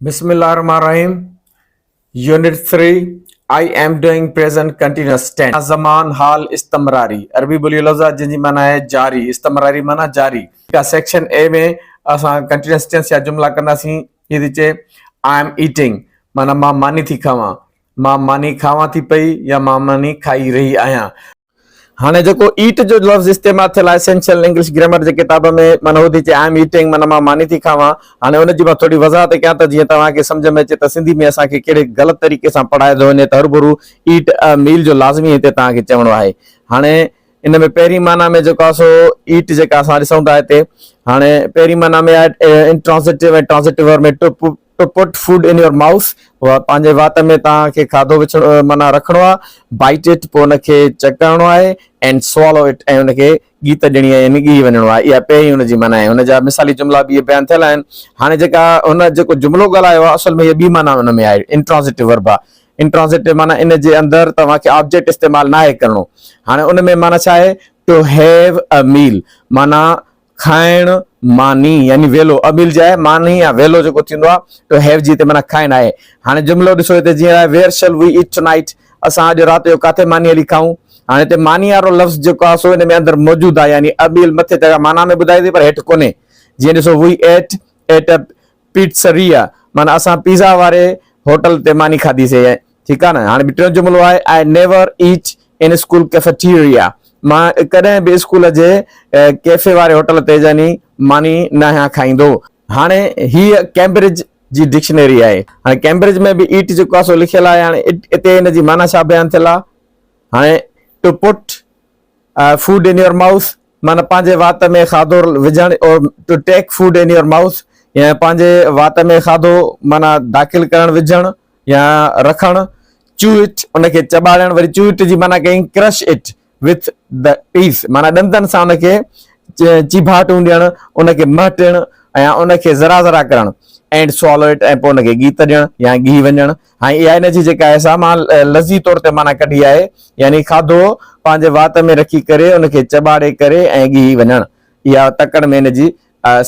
بسم الله الرحمن الرحيم unit 3 I am doing present continuous tense زمان حال استمراري عربي ٻولي جو لفظ آهي جنهن جي معنيٰ آهي جاري استمراري معنيٰ جاري سيڪشن اي ۾ اسان ڪنٽينيوس ٽينس جا جملا ڪنداسين هي ٿي چئي I am eating معنيٰ مان ماني ٿي کاوان مان ماني کاوان ٿي پئي يا مان ماني کائي رهي آهيان. هاڻي جيڪو ايٽ جو لفظ استعمال ٿيل آهي اسينشل انگلش گرامر جي ڪتاب ۾ معنيٰ هو ٿي چئي I am eating معنيٰ مان ماني ٿي کاوان. هاڻي ان جي مان ٿوري وضاحت ڪيان ته جيئن توهان کي سمجهه ۾ اچي ته سنڌي ۾ اسان کي ڪهڙي غلط طريقي سان پڙهايو ٿو وڃي ته هروڀرو ايٽ ا ميل جو لازمي هتي توهان کي چوڻو آهي. هاڻي ان ۾ پهرين معنيٰ ۾ جيڪو آهي سو ايٽ جيڪا اسان ڏسون ٿا هتي هاڻي پهرين معنيٰ ۾ آهي intransitive ۽ transitive verb ۾ to to put food in your mouth پنهنجي وات ۾ توهان کي کاڌو وڇڻو معنيٰ رکڻو آهي، بائيٽ it پوء ان کي چڪڻو آهي اينڊ سوالو it ۽ ان کي ڳيت ڏيڻي آهي يعني ڳيهي وڃڻو آهي اها پهرين ان جي معنيٰ آهي. هن جا مثالي جملا به اهي بيان ٿيل آهن. هاڻي جيڪا هن جيڪو جملو ڳالهايو آهي اصل ۾ هيء ٻي معنيٰ ان ۾ آهي انٽرانزيٽو ورب آهي. انٽرانزيٽو معنيٰ ان جي اندر توهان کي آبجيڪٽ استعمال ناهي ڪرڻو. هاڻي ان ۾ معنيٰ ڇا آهي ٽو have a ميل معنيٰ کائڻ ماني يعني ويلو اميل جي آهي ماني يا ويلو جيڪو ٿيندو آهي ٽو have جي هتي معنيٰ کائڻ آهي هاڻي جملو ڏسو هتي جيئن آهي where shall we eat tonight اسان اڄ رات جو ڪاٿي ماني هلي کائون هاڻي هتي ماني وارو لفظ جيڪو آهي سو ان ۾ اندر موجود آهي يعني اميل مٿي ته معنيٰ ۾ ٻڌائي ٿي پر هيٺ ڪونهي جيئن ڏسو وي ايٽ ايٽ ا پيٽسريا معنيٰ اسان پيزا واري هوٽل تي ماني کاڌي سي ٺيڪ آ نه هاڻي به ٽيون جملو آهي I never eat in school cafeteria مان ڪڏهن به اسڪول جي ڪيفي واري هوٽل تي يعني ماني ناهيان کائيندو. هاڻي هيء ڪيمبرج جي ڊڪشنري آهي. هاڻي ڪيمبرج ۾ به ايٽ جيڪو آهي سو لکيل آهي. هاڻي اتي ان جي معنيٰ ڇا بيان ٿيل آهي؟ هاڻي to put food in your mouth معنيٰ پنهنجي وات ۾ کاڌو وجهڻ اور to take food in your mouth يا پنهنجي وات ۾ کاڌو معنيٰ داخل ڪرڻ وجهڻ يا رکڻ چو it ان کي چٻاڙڻ وري چو it جي معنيٰ ڪئي crush it with the teeth معنيٰ ڏندن سان ان کي چيڀاٽون ڏيڻ ان کي مهٽڻ يا ان کي ذرا ذرا ڪرڻ اينڊ سوالو it ۽ پوء ان کي ڳيت ڏيڻ يا ڳهي وڃڻ هاڻي اها ان جي جيڪا آهي سا مان لفظي طور تي معنيٰ ڪڍي آهي يعني کاڌو پنهنجي وات ۾ رکي ڪري ان کي چٻاڙي ڪري ۽ ڳهي وڃڻ اها تڪڙ ۾ ان جي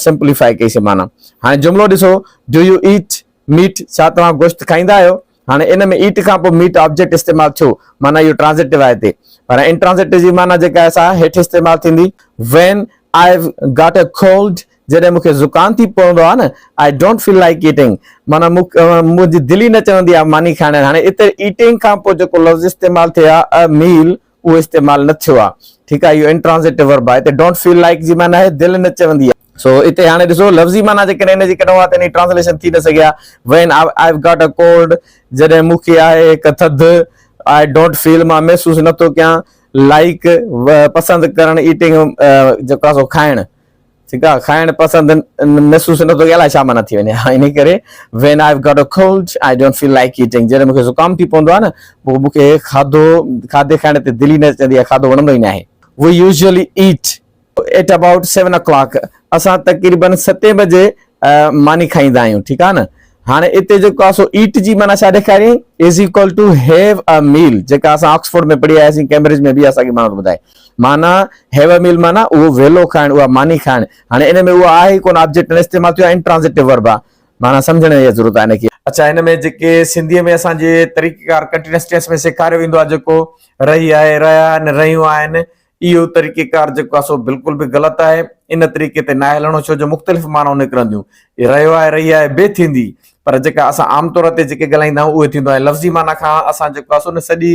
سمپليفائي ڪئي سي معنيٰ هاڻي جملو ڏسو do you eat meat ڇا توهان گوشت کائيندا آهيو؟ هاڻي ان ۾ ايٽ کان پوء ميٽ آبجيڪٽ استعمال ٿيو معنيٰ اهو ٽرانزيٽو آهي هتي پر انٽرانزيٽو جي معنيٰ جيڪا آهي سا هيٺ استعمال ٿيندي. When I've got a cold جڏهن مون کي زڪام ٿي پوندو آهي نه I don't feel like eating معنيٰ منهنجي دل ئي نه چوندي آهي ماني کائڻ لاء هاڻي اتي ايٽنگ کان پوء جيڪو لفظ استعمال ٿئي ها ا ميل اهو استعمال نه ٿيو آهي ٺيڪ آهي اهو انٽرانزيٽو ورب آهي هتي don't feel like جي معنيٰ آهي دل نه چوندي آهي سو اتي هاڻي ڏسو لفظي معنيٰ جيڪڏهن ان جي ڪڍون ها ته ان جي ٽرانسليشن ٿي نه سگهي ها when I've got a cold جڏهن مون کي آهي هڪ ٿڌ I don't feel مان محسوس نه ٿو ڪيان لائيڪ پسند ڪرڻ ايٽنگ جيڪو آهي سو کائڻ ٺيڪ آ کائڻ پسند محسوس نه ٿو ڪري الائي ڇا معنيٰ ٿي وڃي ها انهي ڪري when I've got a cold I don't feel like eating جڏهن مونکي زڪام ٿي پوندو آهي نه پوء مونکي کاڌو کاڌي کائڻ تي دل ئي نه چوندي آهي کاڌو وڻندو ئي ناهي. We usually eat at about 7 o'clock اسان تقريبن ستين بجي ماني کائيندا آهيون ٺيڪ آ نه هاڻي اتي جيڪو آهي سو ايٽ جي معنيٰ ڇا ڏيکاريائين is equal to have a meal جيڪا اسان آڪسفورڊ ۾ پڙهي آياسين ڪيمبرج ۾ به اها ساڳي معنيٰ ٿو ٻڌائي معنيٰ have a ميل معنيٰ اهو ويلو کائڻ اها ماني کائڻ هاڻي ان ۾ اهو آهي ئي ڪونه آبجيڪٽ نه استعمال ٿيو آهي انٽرانزيٽو ورب آهي معنيٰ سمجهڻ جي ضرورت آهي ان کي. اڇا هن ۾ جيڪي سنڌيء ۾ اسان جي طريقيڪار ڪنٽينيوس ٽينس ۾ سيکاريو ويندو آهي جيڪو رهي آهي رهيا آهن رهيون آهن اهو طريقيڪار جيڪو آهي سو بلڪل به غلط آهي ان طريقي تي ناهي هلڻو ڇو جو مختلف معنائون نڪرنديون رهيو آهي رهي آهي به ٿيندي پر جيڪا اسان عام طور تي جيڪي ڳالهائيندا آهيون اهي ٿيندو آهي لفظي معنيٰ کان اسان جيڪو آهي سو نه سڄي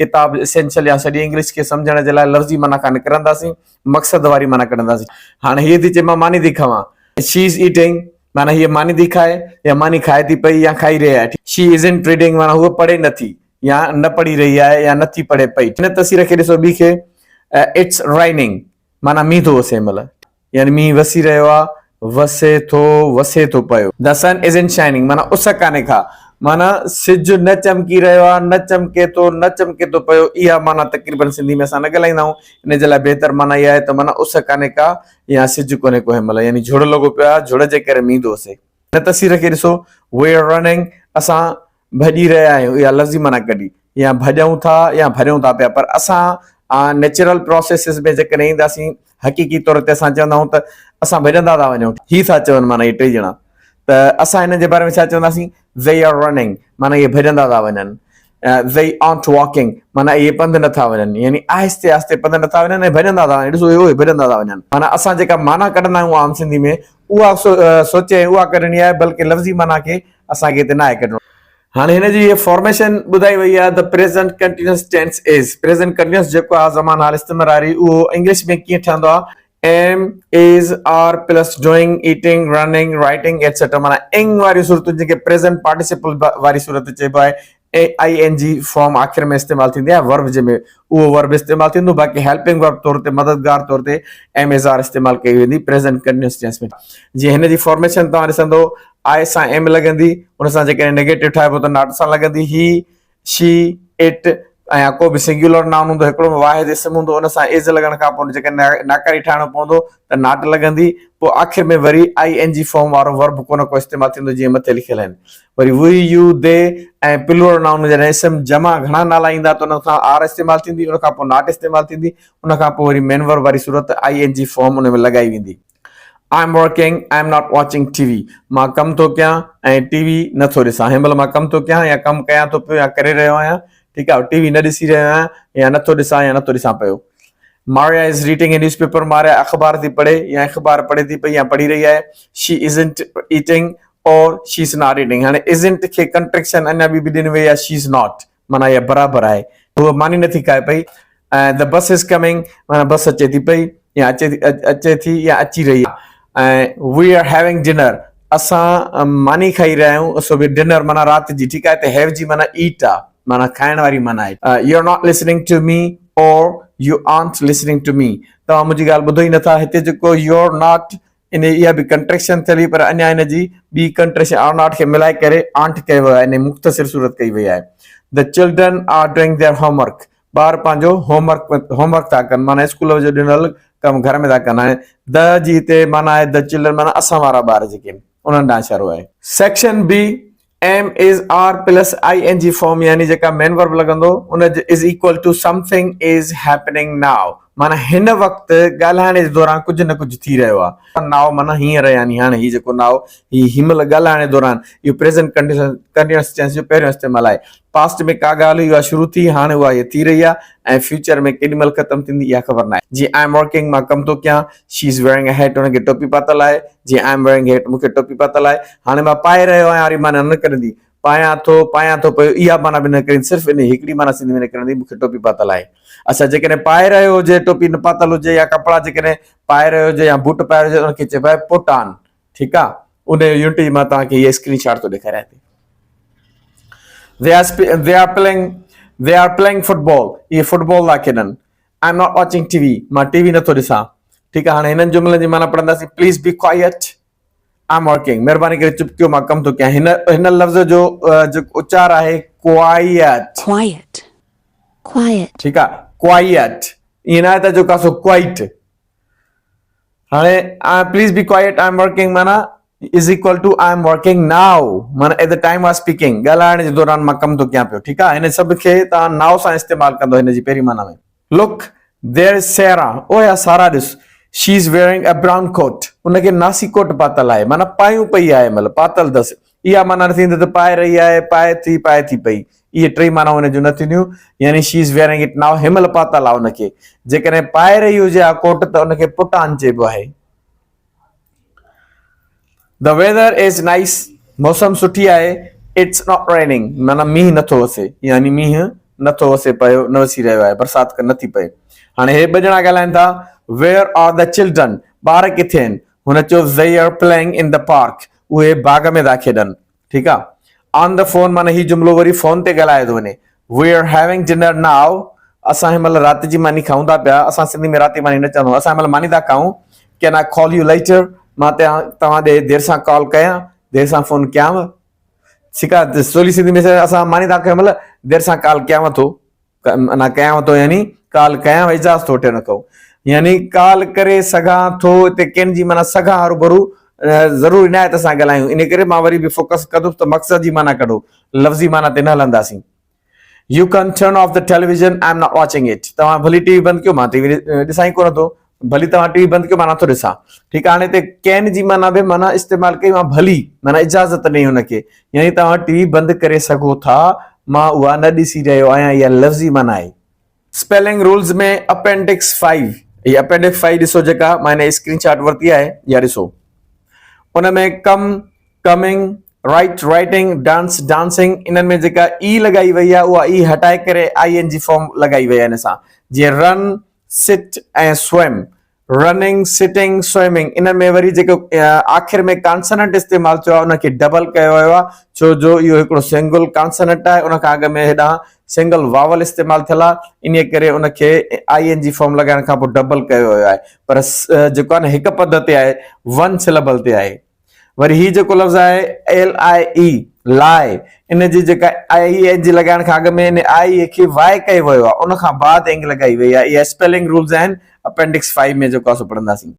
ڪتاب اسينشل يا سڄي انگلش کي سمجهڻ جي لاء لفظي معنيٰ کان نڪرنداسين مقصد واري معنيٰ ڪڍنداسين هاڻي هيء ٿي چئي مان ماني ٿي کاوان شي از ايٽنگ معنيٰ هيء ماني ٿي کائي يا ماني کائي ٿي پئي يا کائي رهي آهي شي ازنٽ ريڊنگ معنيٰ هوء پڙهي نٿي يا نه پڙهي رهي آهي يا نٿي پڙهي پئي. هن تصوير کي ڏسو ٻي کي It's raining معنيٰ مينهن ٿو وسي هن مهل يعني مينهن وسي رهيو آهي، وسي ٿو، وسي ٿو پيو. The sun isn't shining معنيٰ اس ڪانهي ڪا معنيٰ سج نه چمڪي رهيو آهي، نه چمڪي ٿو، نه چمڪي ٿو پيو. اها معنيٰ تقريباً سنڌي ۾ اسان نه ڳالهائيندا آهيون. ان جي لاء بهتر معنيٰ اها آهي ته معنيٰ اس ڪانهي ڪا يا سج ڪونهي ڪو هن مهل يعني جهڙ لڳو پيو آهي، جهڙ جي ڪري مينهن ٿو وسي. هن تصوير کي ڏسو We are running اسان ڀڄي رهيا آهيون اها لفظي معنيٰ ڪڍي يا ڀڄون ٿا يا ڀريون ٿا پيا پر اسان نيچرل پروسيسز ۾ جيڪڏهن اينداسين حقيقي طور تي اسان چوندا آهيون ته اسان ڀڄندا ٿا وڃون هي ٿا چون معنيٰ هي ٽئي ڄڻا ته اسان هنن جي باري ۾ ڇا چونداسين They are running معنيٰ اهي ڀڄندا ٿا وڃن. They aren't walking معنيٰ اهي پنڌ نه ٿا وڃن يعني آهستي آهستي پنڌ نه ٿا وڃن ۽ ڀڄندا ٿا وڃن ڏسو اهي ڀڄندا ٿا وڃن معنيٰ اسان جيڪا معنيٰ ڪڍندا آهيون عام سنڌي ۾ اها سوچي ۽ اها ڪڍڻي آهي بلڪه لفظي معنيٰ کي اسان کي هتي ناهي ڪڍڻو. هاڻي هن جي هيء فارميشن ٻڌائي وئي آهي The present continuous tense is present continuous جيڪو آهي زمان حال استمراري اهو انگلش ۾ ڪيئن ٺهندو آهي am, is, are plus doing, eating, running, writing etcetera معنيٰ انگ واريون صورتون جن کي پريزنٽ پارٽيسپل واري صورت چئبو آهي ۽ آئي اين جي فارم آخر ۾ استعمال ٿيندي آهي ورب جنهن ۾ اهو ورب استعمال ٿيندو باقي هيلپنگ ورب طور تي مددگار طور تي ايم از آر استعمال ڪئي ويندي پريزنٽ ڪنٽينيوس ٽينس ۾ جيئن هن جي فارميشن توهان ڏسندو آء سان ايم لڳندي ان سان جيڪڏهن نيگيٽو ٺاهبو ته not سان لڳندي هي شي، it ۽ ڪو به سنگيولر نائون هوندو هڪڙو واحد اسم هوندو ان سان از لڳڻ کان پوء جيڪڏهن ناڪاري ٺاهڻو پوندو ته not لڳندي پوء آخر ۾ وري آء اين جي فارم وارو ورب ڪو نه ڪو استعمال ٿيندو جيئن مٿي لکيل آهن وري V, U, the ۽ plural noun جڏهن اسم جمع گهڻا نالا ايندا ته ان سان آر استعمال ٿيندي ان کان پوء not استعمال ٿيندي ان کان پوء وري مين ورب واري صورت آء اين جي فارم ان ۾ لڳائي ويندي. I am working, I am not watching T V مان ڪم ٿو ڪيان ۽ ٽي وي نه ٿو ڏسان هن مهل مان ڪم ٿو ڪيان يا ڪم ڪيان ٿو پيو يا ڪري رهيو آهيان ٺيڪ آهي ٽي وي نه ڏسي رهيو آهيان يا نه ٿو ڏسان يا نه ٿو ڏسان پيو Maria is reading a newspaper Maria اخبار ٿي پڙهي يا اخبار پڙهي ٿي پئي يا پڙهي رهي آهي she isn't eating or she is not eating هاڻي ازنٽ کي ڪنٽريڪشن اڃا ٻي به ڏني وئي آهي شي is not معنيٰ اها برابر آهي. هوء ماني نٿي کائي پئي. The bus is coming معنيٰ بس اچي ٿي پئي يا اچي اچي ٿي يا اچي رهي آهي. ۽ We are having dinner اسان ماني کائي رهيا آهيون سو به ڊنر معنيٰ رات جي ٺيڪ آهي هتي have جي معنيٰ ايٽ آهي معنيٰ کائڻ واري معنيٰ آهي. You are not listening to me or you aren't listening to me توهان منهنجي ڳالهه ٻڌو ئي نٿا هتي جيڪو you are not ان اها به ڪنٽريڪشن ٿيل هئي پر اڃا ان جي ٻي ڪنٽريڪشن آر not کي ملائي ڪري آنٽ ڪيو ويو آهي يعني مختصر صورت ڪئي وئي آهي The children are doing their homework ٻار پنهنجو هوم ورڪ هوم ورڪ ٿا ڪن معنيٰ اسڪول جو ڏنل ڪم گهر ۾ ٿا ڪن هاڻي The جي هتي معنيٰ آهي The children معنيٰ اسان وارا ٻار جيڪي آهن انهن ڏانهن اشارو آهي. Section B am is are plus I N G form يعني جيڪا مين ورب لڳندو ان جي is equal to something is happening now معنيٰ هن وقت ڳالهائڻ جي دوران ڪجهه نه ڪجهه ٿي رهيو آهي نائو معنيٰ هينئر يعني هاڻي هي جيڪو نائو هي هن مهل ڳالهائڻ جي دوران اهو پريزنٽ ڪنٽينيوس ٽينس جو پهريون استعمال آهي پاسٽ ۾ ڪا ڳالهه هئي اها شروع ٿي هاڻي اها هي ٿي رهي آهي ۽ فيوچر ۾ ڪيڏي مهل ختم ٿيندي اها خبر ناهي جيئن I am working مان ڪم ٿو ڪيان she is wearing a hat هن کي ٽوپي پاتل آهي جيئن I am wearing hat مون کي ٽوپي پاتل آهي هاڻي مان پائي رهيو آهيان واري معنيٰ نه نڪرندي پايان ٿو پايان ٿو پيو اها معنيٰ به نه نڪرندي صرف انهي هڪڙي معنيٰ سنڌي ۾ نڪرندي مون کي ٽوپي پاتل آهي اڇا جيڪڏهن پائي رهيو هجي ٽوپي نه پاتل هجي يا ڪپڙا جيڪڏهن پائي رهيو هجي يا بوٽ پائي رهيو هجي ان کي چئبو آهي پٽ آن ٺيڪ آهي ان يونٽ جي مان توهان کي هي اسڪرين شاٽ ٿو ڏيکاريان ٿي They are playing they are playing football اهي فٽبال ٿا کيڏن I am not watching T V مان ٽي وي نٿو ڏسان ٺيڪ آهي هاڻي هنن جملن جي معنيٰ پڙهنداسين please be quiet I am working مهرباني ڪري چپ ڪيو مان ڪم ٿو ڪيان هن هن لفظ جو جيڪو اچار آهي ڪوائيٽ Quiet. Quiet. ٺيڪ آهي ڪوائيٽ ائين نه آهي ته جو ڪاسو ڪوائيٽ هاڻي please be quiet I am working معنيٰ is equal to I am working now معنيٰ at the time of speaking ڳالهائڻ جي دوران مان ڪم ٿو ڪيان پيو ٺيڪ آهي هن سڀ کي توهان نائو سان استعمال ڪندو هن جي پهرين معنيٰ ۾ لڪ ديئر از سيرا او يا سارا ڏس she is wearing a brown coat ان کي ناسي ڪوٽ پاتل آهي معنيٰ پايون پئي آهي مطلب پاتل اٿس اها معنيٰ نه ٿيندي ته پائي رهي آهي پائي ٿي پائي ٿي پئي اهي ٽئي معنائون ان جون نه ٿينديون يعني she is wearing it now هن مهل پاتل آهي ان کي جيڪڏهن پائي رهي هجي ها ڪوٽ ته ان کي پٽ آن چئبو آهي The weather is nice موسم سٺي آهي It's not raining معنيٰ مينهن نٿو وسي يعني مينهن نٿو وسي پيو نه وسي رهيو آهي برسات نٿي پئي هاڻي هي ٻه ڄڻا ڳالهائن ٿا Where are the children ٻار ڪٿي آهن هن چيو They are playing in the park اهي باغ ۾ ٿا کيڏن ٺيڪ آ آن the phone معنيٰ هي جملو وري فون تي ڳالهايو ٿو وڃي We are having dinner now اسان هن مهل رات جي ماني کائون ٿا پيا اسان سنڌي ۾ رات جي ماني نه چوندا اسان هن مهل ماني ٿا کائون Can I call you later مان توهان ڏي دير سان ڪال ڪيان دير سان فون ڪيانو ٺيڪ آ سولي سنڌي ۾ اسان ماني ٿا کائون مطلب دير سان ڪال ڪيانو ٿو نه ڪيانو ٿو يعني ڪال ڪيان اجازت ٿو وٺي ان کان يعني ڪال ڪري سگهان ٿو هتي ڪين جي معنيٰ سگهان هروڀرو ضروري نه آهي ته اسان ڳالهايون ان ڪري مان وري به فوڪس ڪندس ته مقصد جي معنيٰ ڪڍو لفظي معنيٰ تي نه هلنداسين you can turn off the television I am not watching it توهان ڀلي ٽي وي بند ڪيو مان ٽي وي ڏسان ئي ڪونه ٿو ڀلي توهان ٽي وي بند ڪيو مان نٿو ڏسان. ٺيڪ آهي هاڻي هتي ڪين جي معنيٰ به معنيٰ استعمال ڪئي مان ڀلي معنيٰ اجازت ڏني هن کي يعني توهان ٽي وي بند ڪري سگهو ٿا مان اها نه ڏسي رهيو آهيان اها لفظي معنيٰ آهي. اسپيلنگ رولز ۾ اپينڊڪس فائيو هي اپينڊڪس فائيو ڏسو جيڪا مان هن اسڪرين شاٽ ورتي آهي اها ڏسو ان ۾ come coming write writing dance dancing انهن ۾ جيڪا اي لڳائي وئي آهي اها اي هٽائي ڪري آئي اين جي فارم لڳائي وئي آهي ان سان جيئن run sit ۽ swim running sitting swimming انهن ۾ وري جيڪو آخر ۾ ڪانسننٽ استعمال ٿيو آهي ان کي ڊبل ڪيو ويو آهي ڇو جو اهو هڪڙو سنگل ڪانسننٽ آهي ان کان اڳ ۾ هيڏانهن سنگل واول استعمال ٿيل آهي انهي ڪري ان کي آئي اين جي فارم لڳائڻ کان پوء ڊبل ڪيو ويو آهي پر جيڪو آهي نه هڪ پد تي آهي ون سلبل تي آهي وري هي جيڪو لفظ آهي ايل I اي لاء ان جي جيڪا آئي اين جي لڳائڻ کان اڳ ۾ ان آئي اي کي وائي ڪيو ويو آهي ان کان بعد اينگ لڳائي وئي آهي. اها اسپيلنگ رولز آهن اپينڊڪس فائيو ۾ جيڪو آهي سو پڙهنداسين.